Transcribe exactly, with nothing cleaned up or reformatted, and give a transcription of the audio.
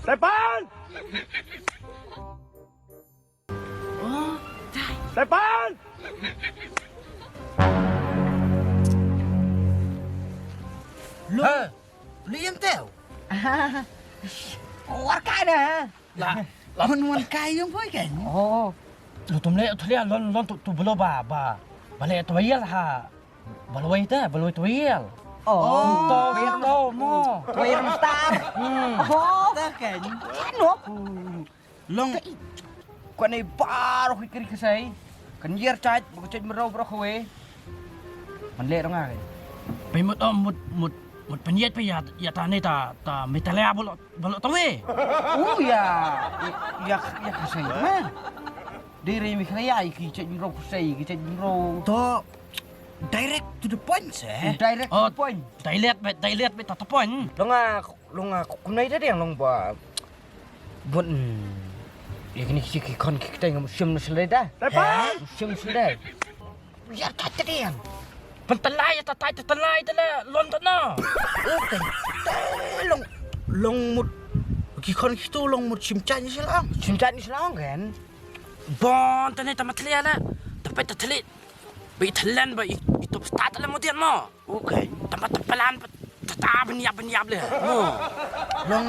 Tepan! Tepan! Lu, lu ïam teu. War kai na. La, la. Mon mon kai ïam poi kan. Oh. Lu tum le tu le lon lon tu tu belo ba ba. Ba le tu ya ha. Balwai ta, balwai tuil. Oh, to, to, mo. Tuil star. Hmm. Oh, ta kan. Ano? Long. Ko nei baroh ki kri ksai. Kan yer chaj, ba chaj mero baroh kawei. Man le rong ai. Pai mut om mut mut mut panyet pa ya ya ta nei ta ta metalia bolo bolo tawe. Oh ya. Ya ya ksai. Ma. Dei re mi khlai ai ki chaj mero ksai, ki chaj mero. To. Direct to the point, eh? Direct to the point. Dialect bet, dialect bet to the point. Long a, long a, kumnai da deng long ba. Bun. Ya kini ki ki kon ki kita ngam sim na selai da. Tepan. Sim selai. Ya ta ta deng. Pentelai ta ta telai ta la lon ta na. Okay. Long long mut ki kon ki tu long mut sim chan ni selang. Sim chan ni selang kan. Bon tane ta matlia na. Tapi ta telit. Ba i thlen ba i i top start le mo dian mo. Okay. Tamba ta pelan ba ta ta bniap bniap le. Mo. Long